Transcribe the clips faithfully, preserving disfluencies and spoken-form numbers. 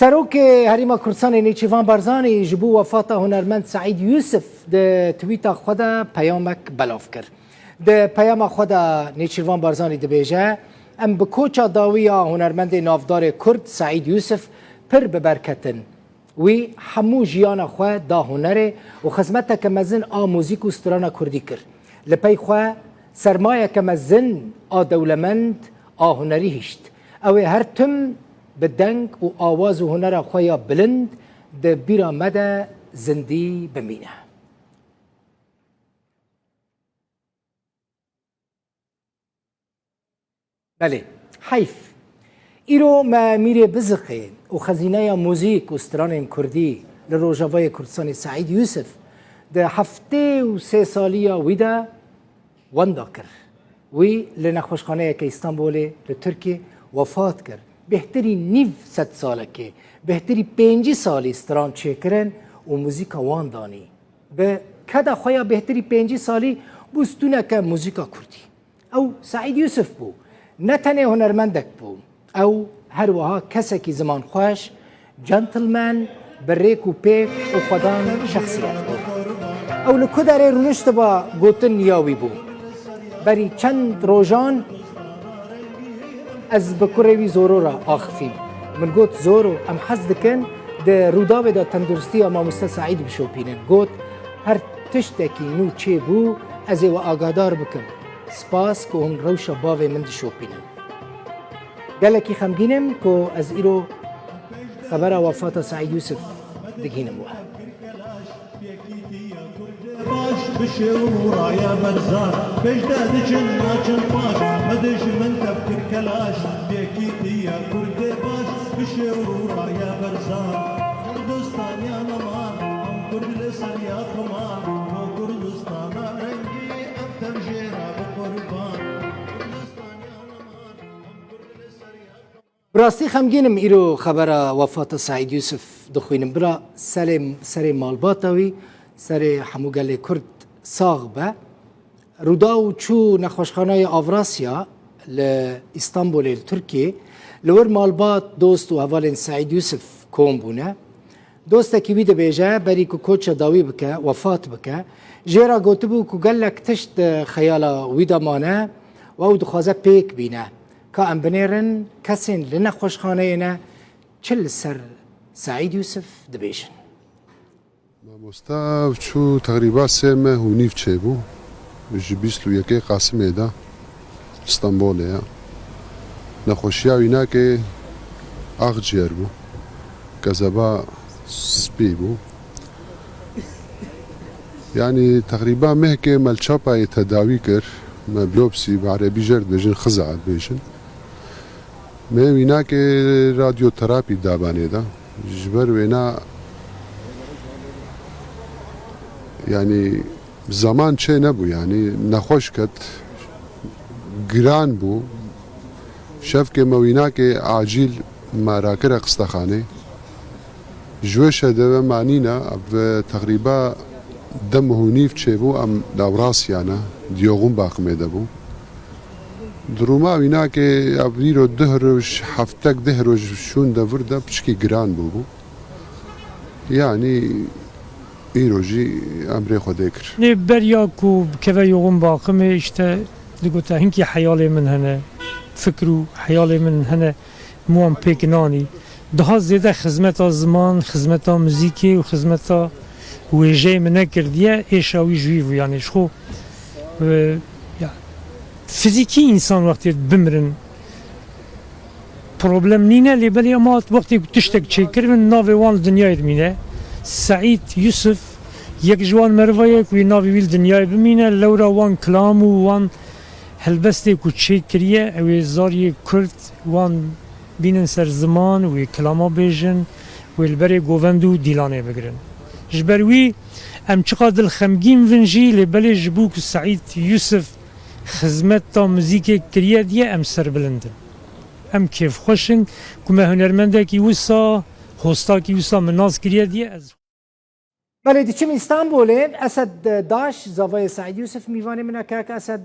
Serokê Herêma Kurdistanê Nêçîrvan Barzanî ji bo wefata hunermend Seîd Yûsif di twîta xwe de peyamek belav kir. Di peyama xwe de Nêçîrvan Barzanî dibêje, Em bi koça dawî ya hunermendê navdarê Kurd Seîd Yûsif pir bi ber ketin. Wî hemû jiyana xwe da hunerê û xizmeteke mezin a muzîk û strana kurdî kir. Li pey xwe sermayeke mezin a dewlemend a hunerî hişt. Ew ê her tim bi deng û awaz û hunera xwe ya bilind di bîra me de zindî bimîne. Belê, heyf. Îro me Mîrê Biziqê û xezîneya muzîk û stranên kurdî li Rojavayê Kurdistanê Seîd Yûsif di heftê û sê saliya wî de wenda kir. Wî li nexweşxaneyeke Îstanbulê li Tirkiyê wefat kir. Bêhtirî nîv sedsalekê, bêhtirî pêncî salî stran çêkirin û muzîka wan danî. Bi keda xwe ya bêhtirî pêncî salî bû stûneke muzîka kurdî. Ew Seîd Yûsif bû. Ne tenê hunermendek bû. Ew her wiha kesekî zimanxweş, gentleman, bi rêk û pêk û xwedan şexsiyet bû. Ew li ku derê rûniştiba gotin ya wî bû. Berî çend rojan ez bi kurê wî Zoro re axifîm. Min got, Zoro, em hez dikin di Rûdawê de tenduristiya mamoste Seîd bişopînin. Got, Her tiştekî nû çêbû, ez ê we agadar bikim. Spas ku hûn rewşa bavê min dişopînin. Gelekî xemgîn im ku ez îro xebera wefata Seîd Yûsif digihînim we. Bi şêw û raya berza, pêş de diçin naçin paş, me dijmin tev kir kelaş, yekîtiya Kurdê baş, bi şêw û raya berza. Kurdistan ya neman, em Kurd li ser ya ximan, bo Kurdistana rengî, em tev jê re bi qurban. Kurdistan ya neman, em Kurd li ser ya Bi rastî xemgîn im, îro xebera wefata Seîd Yûsif dixwînim. Bira serê, serê malbata wî, serê hemû gelê Kurd sax be. Rûdaw çû nexweşxanayê Avrasya li Îstanbulê, li Tirkiyê. Li wir malbat, dost û hevalên Seîd Yûsif kom bûne. Dostekî wî dibêje, berî ku koça dawî bike, wefat bike, jê re gotibû ku gelek tişt di xeyala wî de mane û ew dixwaze pêk bîne. Ka em binêrin, kesên li nexweşxaneyê ne çi li ser Seîd Yûsif dibêjin. Mamoste çû teqrîba sê meh û nîv çêbû. Ji bîst û yekê Qasimê de Stenbolê ye. Nexweşiya wînakê axciyer bû. Kezeba spî bû. Yanî teqrîba mehkê me li Çapayê tedawî kir. Me biyopsî, bi erebî jê re dibêjin, xiza dibêjin. Me wînakê radyoterapî dabanê da. Ji ber wêna, yanî, zaman çê nebû, yanî nexweş ket, giran bû. Şevkê me wînakê acîl me rakire qistexanê. Ji wê şevê me anîne, ev teqrîba deh meh û nîv çêbû, em li Ewrasya ne, di yoxûn baqimê de bû. Duruma wînakê, ev îro deh roj, heftek deh roj şûn de vir de piçikî giran bûbû. Yanî îro jî emrê Xwedê kir. Nê beriya ku bikeve yoxûn baqimê, îşte digote, hinkî heyalê min hene, fikr û heyalê min hene, min wan pêk nanî. Daha zêde xizmeta ziman, xizmeta muzîkê û xizmeta wêjeyê min nekirdiye, êşa wî ji wî bû. Yanî ji xwe, e, ya, fizîkî însan wextê bimirin, problem nîne, lê belê ema wextê ku tiştek çêkiribin, navê wan li dinyayê dimîne. Seîd Yusuf yek ji wan meriva ye ku wê navê wî li dinyayê bimîne, lewra wan kilam û wan helbestê ku çêkiriye, ew ê zariyê Kurd wan bînin ser ziman, wê kilama bêjin, wê li berê govend û dîlanê bigirin. Ji ber wî em çiqas dilxemgîn bin jî, lê belê ji bo ku Seîd Yusuf xizmeta muzîkê kiriye diye em serbilind in. Em kêfxweş in ku me hunermendekî wisa, hostakî wisa min nas kiriye diye ez. Belê, diçim Îstanbulê. Esed Daş, zavayê Seîd Yusuf, mîvanê min e. Kek Esed,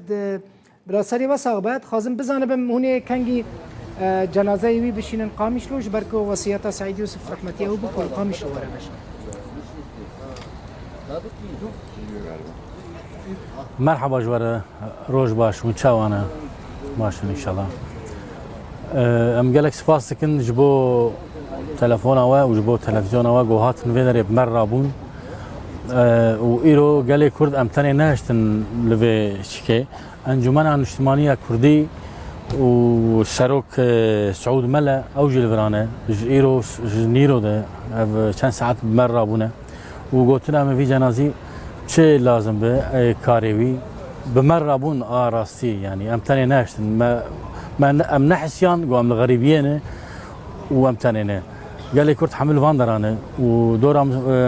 bila serê we sax be, dixwazim bizanibim hûn ê kengî e, cenazeyê wî bişînin Qamişlo, ji ber ku wesiyeta Seîd Yûsif rehmetî ew bû ku li Qamişlo were meşe. Merhaba ji we re, roj baş, hûn çawa ne? Baş in înşallah. Ee, em gelek spas dikin ji bo telefona we û ji bo televîzyona we ku hatin vê derê bi me re rabûn. Ee, û îro gelê Kurd em tenê nehiştin li vê çikê. Encûmena Niştimanî ya Kurdî û Serok, e, Siûd Mele ew jî li vir e. Ji îro, ji nîro de ev çend saet bi me re rabûne. û gotin, em ê vî cenazî çi lazim be, ê, karê wî bi me rabûn a rastî, yanî em tenê nehiştin. Me, me ne, em nehisiyan ku em li xerîbiyê ne û em tenê ne. Gelê Kurd hemil van dera ne û dora, e,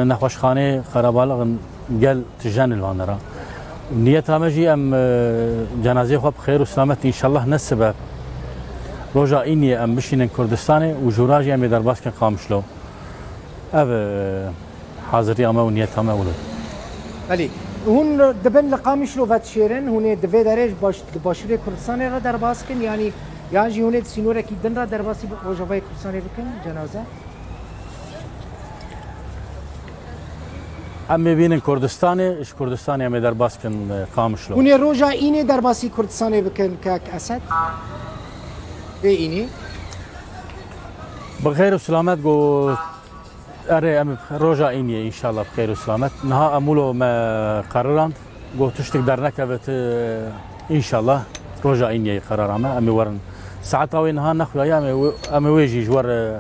nexweşxanê, qerebalix in, gel tije ne li van dera. Niyeta me jî em, e, cenazeyê xwe bi xêr û selamet înşallah ne sibe roja îniyê em bişînin Kurdistanê û jûra jî em ê derbas kin Qamişlo. Ev, e, haziriya me û niyeta me wilo. Belê. Hûn dibin li Qamişlo vedişêrin, hûn ê di vê derê ji baş, di başûrê Kurdistanê re derbas kin, yanî yan jî hûn ê di sînorekî din re derbasî bi Rojavayê Kurdistanê bikin, cenaze? Em ê bînin Kurdistanê, ji Kurdistanê em ê derbas kin, e, Qamişlo. Hûn ê roja înê derbasî Kurdistanê bikin, kek Esed? Vê înê? Bi xêr û silamet got. Erê, em roja îniyê înşallah bi xêr û silamet. Niha em wilo me qerirand, got tiştik dernekeve ti, înşallah roja îniyê qerara me, em ê werin. Saeta wê niha nexuyaye, em ê wê, em ê wê jî ji we re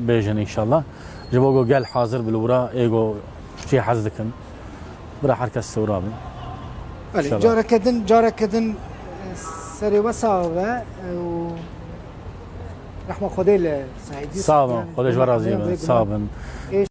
bêjin înşallah. Ji bo ku gel hazir bi li wira ê ku çi hez dikin. Bira her kes sewra bin. Belê, înşallah. Careke din, careke din, e, serê we sax be, e, û Rehma Xwedê li Seîdî. Sağ olun. Xwedê ji we razî be. Sağ olun. Ê